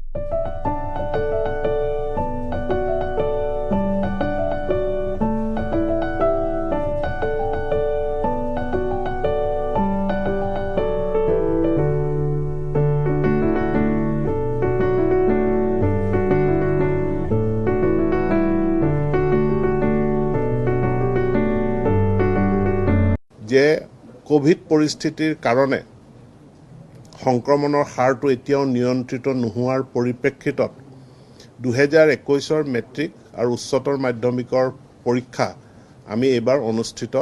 যে ক'ভিড পৰিস্থিতিৰ কাৰণে সংক্ৰমণৰ হাৰটো এতিয়াও নিয়ন্ত্ৰিত নোহোৱাৰ পৰিপ্ৰেক্ষিতত 2021ৰ মেট্ৰিক আৰু উচ্চতৰ মাধ্যমিকৰ পৰীক্ষা আমি এইবাৰ অনুষ্ঠিত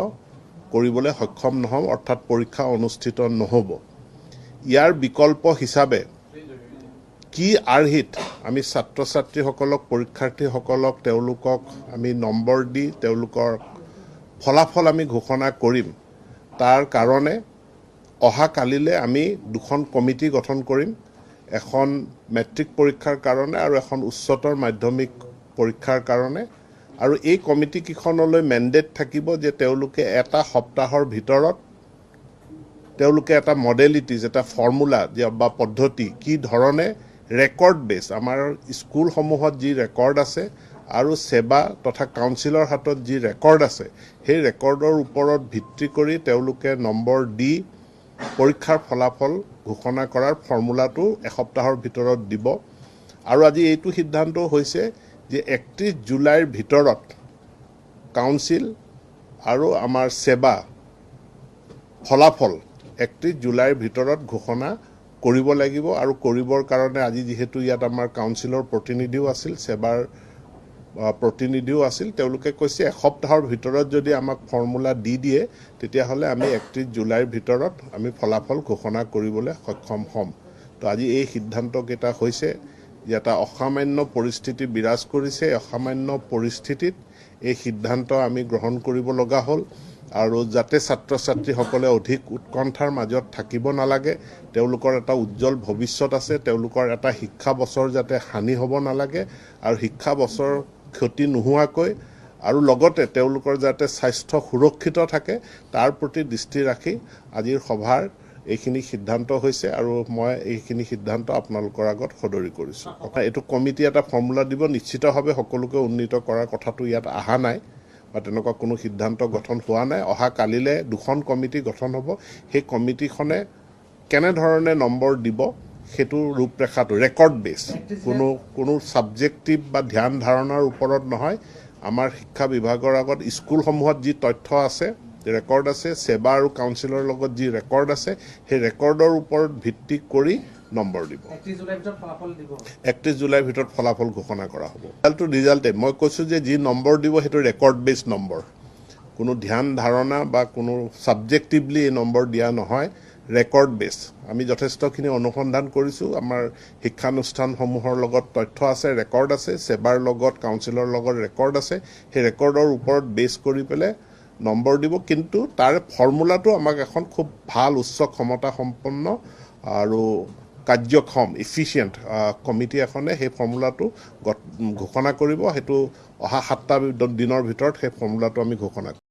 কৰিবলৈ সক্ষম নহ'ম, অৰ্থাৎ পৰীক্ষা অনুষ্ঠিত নহ'ব। ইয়াৰ বিকল্প হিচাপে কি আৰ্হিত আমি ছাত্ৰ ছাত্ৰীসকলক, পৰীক্ষাৰ্থীসকলক তেওঁলোকক আমি নম্বৰ দি তেওঁলোকৰ ফলাফল আমি ঘোষণা কৰিম, তাৰ কাৰণে অহা কালিলৈ আমি দুখন কমিটি গঠন কৰিম, এখন মেট্ৰিক পৰীক্ষাৰ কাৰণে আৰু এখন উচ্চতৰ মাধ্যমিক পৰীক্ষাৰ কাৰণে। আৰু এই কমিটিকেইখনলৈ মেণ্ডেট থাকিব যে তেওঁলোকে এটা সপ্তাহৰ ভিতৰত তেওঁলোকে এটা মডেলিটিজ, এটা ফৰ্মুলা বা পদ্ধতি কি ধৰণে ৰেকৰ্ড বেছ, আমাৰ স্কুলসমূহত যি ৰেকৰ্ড আছে আৰু ছেবা তথা কাউন্সিলৰ হাতত যি ৰেকৰ্ড আছে, সেই ৰেকৰ্ডৰ ওপৰত ভিত্তি কৰি তেওঁলোকে নম্বৰ দি পৰীক্ষাৰ ফলাফল ঘোষণা কৰাৰ ফৰ্মুলাটো এসপ্তাহৰ ভিতৰত দিব। আৰু আজি এইটো সিদ্ধান্ত হৈছে যে 31 জুলাইৰ ভিতৰত কাউন্সিল আৰু আমাৰ ছেবা ফলাফল 31 জুলাইৰ ভিতৰত ঘোষণা কৰিব লাগিব। আৰু কৰিবৰ কাৰণে আজি যিহেতু ইয়াত আমাৰ কাউন্সিলৰ প্ৰতিনিধিও আছিল, ছেবাৰ প্ৰতিনিধিও আছিল, তেওঁলোকে কৈছে এসপ্তাহৰ ভিতৰত যদি আমাক ফৰ্মুলা দি দিয়ে, তেতিয়াহ'লে আমি 31 জুলাইৰ ভিতৰত আমি ফলাফল ঘোষণা কৰিবলৈ সক্ষম হ'ম। তো আজি এই সিদ্ধান্তকেইটা হৈছে যে এটা অসামান্য পৰিস্থিতি বিৰাজ কৰিছে, এই অসামান্য পৰিস্থিতিত এই সিদ্ধান্ত আমি গ্ৰহণ কৰিব লগা হ'ল। আৰু যাতে ছাত্ৰ ছাত্ৰীসকলে অধিক উৎকণ্ঠাৰ মাজত থাকিব নালাগে, তেওঁলোকৰ এটা উজ্জ্বল ভৱিষ্যত আছে, তেওঁলোকৰ এটা শিক্ষা বছৰ যাতে হানি হ'ব নালাগে আৰু শিক্ষা বছৰ ক্ষতি নোহোৱাকৈ আৰু লগতে তেওঁলোকৰ যাতে স্বাস্থ্য সুৰক্ষিত থাকে, তাৰ প্ৰতি দৃষ্টি ৰাখি আজিৰ সভাৰ এইখিনি সিদ্ধান্ত হৈছে। আৰু মই এইখিনি সিদ্ধান্ত আপোনালোকৰ আগত সদৰি কৰিছোঁ। এইটো কমিটি এটা ফৰ্মুলা দিব, নিশ্চিতভাৱে সকলোকে উন্নীত কৰাৰ কথাটো ইয়াত অহা নাই বা তেনেকুৱা কোনো সিদ্ধান্ত গঠন হোৱা নাই। অহা কালিলৈ দুখন কমিটি গঠন হ'ব। সেই কমিটিখনে কেনেধৰণে নম্বৰ দিব সেইটো ৰূপৰেখাটো ৰেকৰ্ড বেছ, কোনো কোনো ছাবজেক্টিভ বা ধ্যান ধাৰণাৰ ওপৰত নহয়। আমাৰ শিক্ষা বিভাগৰ আগত স্কুলসমূহত যি তথ্য আছে, ৰেকৰ্ড আছে, ছেবা আৰু কাউন্সিলৰ লগত যি ৰেকৰ্ড আছে, সেই ৰেকৰ্ডৰ ওপৰত ভিত্তি কৰি নম্বৰ দিব। 31 জুলাইৰ ভিতৰত ফলাফল দিব। 31 জুলাইৰ ভিতৰত ফলাফল ঘোষণা কৰা হ'ব। ৰিজাল্টটো ৰিজাল্টে মই কৈছোঁ যে যি নম্বৰ দিব সেইটো ৰেকৰ্ড বেছ নম্বৰ, কোনো ধ্যান ধাৰণা বা কোনো ছাবজেক্টিভলি এই নম্বৰ দিয়া নহয়, ৰেকৰ্ড বেছ। আমি যথেষ্টখিনি অনুসন্ধান কৰিছোঁ, আমাৰ শিক্ষানুষ্ঠানসমূহৰ লগত তথ্য আছে, ৰেকৰ্ড আছে, ছেবাৰ লগত কাউন্সিলৰ লগত ৰেকৰ্ড আছে, সেই ৰেকৰ্ডৰ ওপৰত বেছ কৰি পেলাই নম্বৰ দিব। কিন্তু তাৰ ফৰ্মুলাটো আমাক এখন খুব ভাল উচ্চ ক্ষমতা সম্পন্ন আৰু কাৰ্যক্ষম ইফিচিয়েণ্ট কমিটি এখনে সেই ফৰ্মুলাটো ঘোষণা কৰিব। সেইটো অহা 7টা দিনৰ ভিতৰত সেই ফৰ্মুলাটো আমি ঘোষণা কৰিম।